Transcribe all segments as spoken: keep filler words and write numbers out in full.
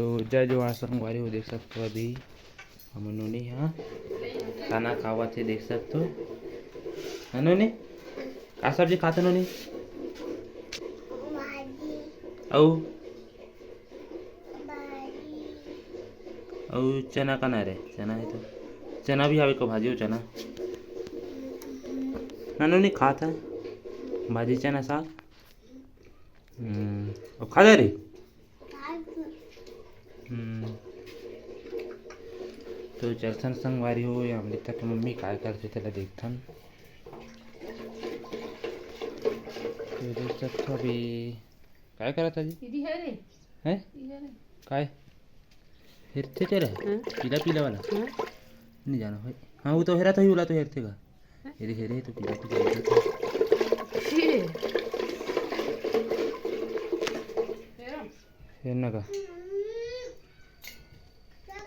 तो जय जोहार संगवारी हो, देख सकथो अभी हमर नोनी ह खाना खावत हे, देख सकथो। है नोनी? का सब्जी खात हे नोनी? अउ? अउ चना का ना रे, चना हे तो, चना भी हवे को भाजी हो चना। ना नोनी खात हे भाजी चना साग। हम्म, अब खा जा रे। हम्म। तो चलथन संगवारी हो, ये अमृता के मम्मी काय करथे तेला देखथन। तो देख सकथो अभी काय करत हे जी? दीदी है रे। हैं? ये रे। काय? हेरथे तेला? हाँ। पीला पीला वाला? हाँ। नहीं जाना भाई। हाँ, वो तो हेरा था ही, बोला तो हेरथे का। ये देख, ये देख, तो पीला पीला दिखत हे। ये। हेरना का?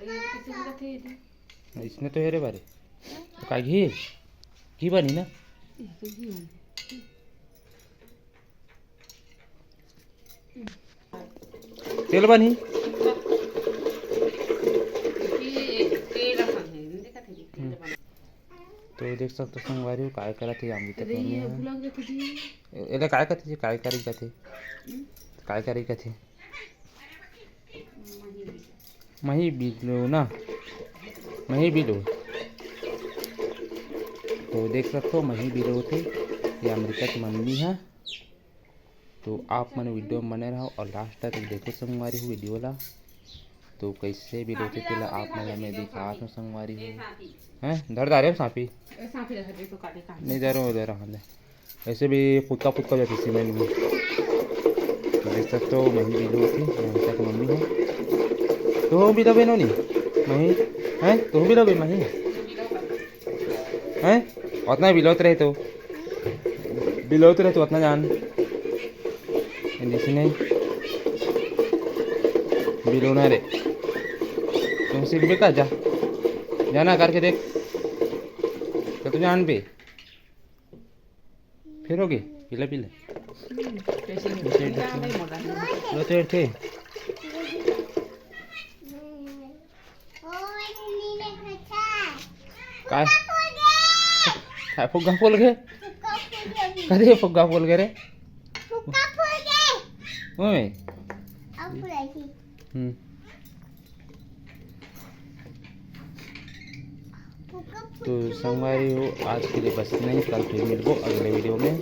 ये किसी ने कथे ये। इसने तो हेरे बारे। तो का घी? घी बनी ना? ये तो घी है। तेल बनी। तो देख सकथो संगवारी हो, काय करत हे अमृता के मम्मी ह। ए-, एला काय कथे जी? काय करे कथे? हम्म? काय करे कथे? मही बिलो ना, मही बिलो। तो देख सकथो, मही बिलो होथे, ये अमृता के मम्मी ह। तो आप मन video में बने रहो और last तक देखो संगवारी हो video ला। तो कैसे बिलोथे तेला आप मन ला मैं दिखात हूँ संगवारी हो। हैं, धर डारे हो सांपी? ए, सांपी रख दे तो काटे काम। नहीं धरो, धरो, हाँ, ले। ऐसे भी फुटका फुटका जाती सीमेंट में। तो देख सकते हो, मही बिलो होती, ममता की मम्मी है। तो बिलो बे नोनी, मही, हैं? तो बिलो बे मही, हैं? उतना बिलोत रहे तो। बिलोत रहे तो उतना जान। जैसे नहीं बिलोना रे। तुम सीख बेटा, जा, जाना करके देख। तो तू जान बे। फिर हो गए? पीला पीला। हम्म, कैसे नहीं? कैसे पीला नहीं? नहीं बोला है। लो तो थे। काय? काय फुग्गा फूल गए? कदे फुग्गा फूल गए रे? ओए। हम्म। तो संगवारी हो, आज के लिए बस इतना ही। कल फिर मिलबो अगले video में।